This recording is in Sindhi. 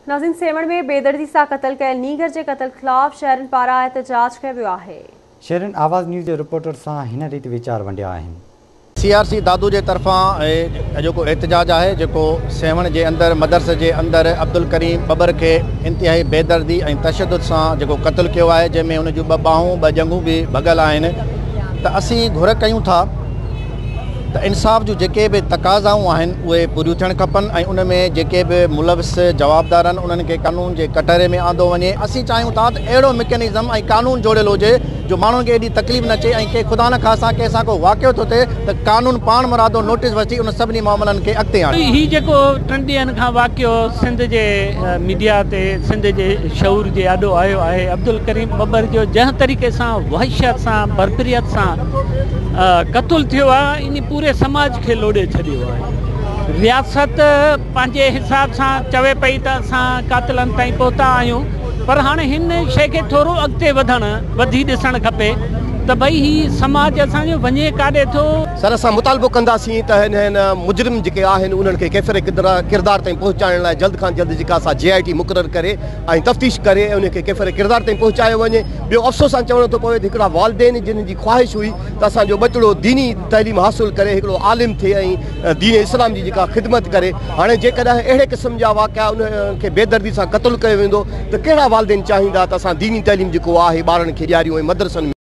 ناظرين سيوهڻ ۾ بيدردي سان قتل ڪيل نينگر جي قتل خلاف شهرين پاران احتجاج ڪيو ويو آهي. شهرين آواز نيوز جي رپورٽر سان هن ريت ويچار ونڊيا آهن. سي آر سي دادو جي طرفان اڄوڪو احتجاج آهي جيڪو سيوهڻ جي اندر مدرسي جي اندر عبدالڪريم ٻٻر کي انتهائي بيدردي ۽ تشدد سان جيڪو قتل ڪيو آهي جنهن ۾ ان جون ٻه ٻانهون ٻه ڄنگهون به ڀڳل آهن ته اسين گهر ڪيون ٿا ته انصاف جون جيڪي به تقاضائون آهن اهي پوريون ٿيڻ کپن ۽ ان ۾ جيڪي به ملوث جوابدار آهن انهن کي قانون جي ڪٽهري ۾ آندو وڃي. اسين چاهيون ٿا ته اهڙو مڪينزم ۽ قانون جوڙيل هجي جو ماڻهن کي ايڏي تڪليف نه اچي ۽ ڪي خدا نخواسته ڪنهن سان ڪو واقعو ٿو ٿئي ته قانون پاڻمرادو نوٽيس وٺي ان سڀني معاملن کي اڳتي آڻي. هي جيڪو ٽن ڏينهن کان واقعو سنڌ جي ميڊيا تي سنڌ جي شعور جي آڏو آيو آهي عبدالڪريم ٻٻر جو جنهن طريقي سان وحشت سان بربريت سان قتل ٿيو آهي ان پوري سماج کي لوڏي ڇڏيو آهي رياست پنهنجي حساب سان چوي پئي ته اسان قاتلن تائين پهتا آهيون پر هاڻي هن شيء کي ٿورو اڳتي وڌڻ وڌي ڏسڻ کپي ته ڀئي هي سماج اسان جو وڃي ڪاڏي ٿو. سر اسان مطالبو ڪنداسين ته هن مجرم جيڪي آهن انهن کي ڪيفر ڪردار تائين پهچائڻ لاء جلد کان جلد جيڪا سا جي آء ٽي مقرر ڪري ۽ تفتيش ڪري ۽ انهن کي ڪيفر ڪردار تائين پهچايو وڃي. ٻيو افسوس سان چوڻو ٿو پوي ته هڪڙا والدين جن جي خواهش هئي ته اسان جو ٻچڙو ديني تعليم حاصل ڪري هڪڙو عالم ٿئي ۽ دين اسلام جي جيڪا خدمت ڪري هاڻي جيڪڏهن اهڙي قسم جا واقعا انهن کي بيدردي سان قتل ڪيو ويندو ته ڪهڙا والدين چاهيندا ته اسان ديني تعليم جيڪو آهي ٻارن کي ڏياريون ۽ مدرسن ۾.